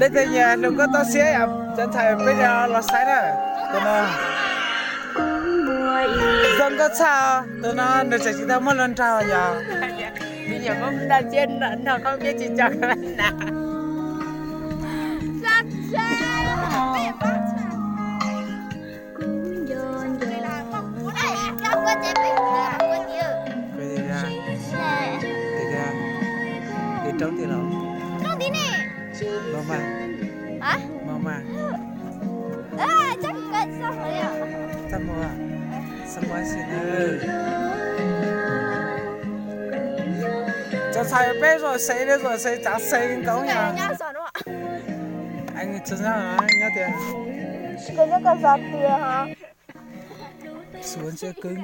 Peb tej nyias hlub nkauj tau siab yom, cov ntxhais peb los saib na. Tus no zoo nkauj tshaj, tus no nws tseem tsis tau muaj hluas nraug yom. Nws yog muab ntaj ciab nrog khaub ncaws tsis tso na. Tus roob tid los? Maj maj. Maj maj. Txaj muag. Txaj muag xwb na. Cov ntxhais peb zuag sev li zuag sev tsav sev nkaus yom. Nyob tias xuv ntsia kub.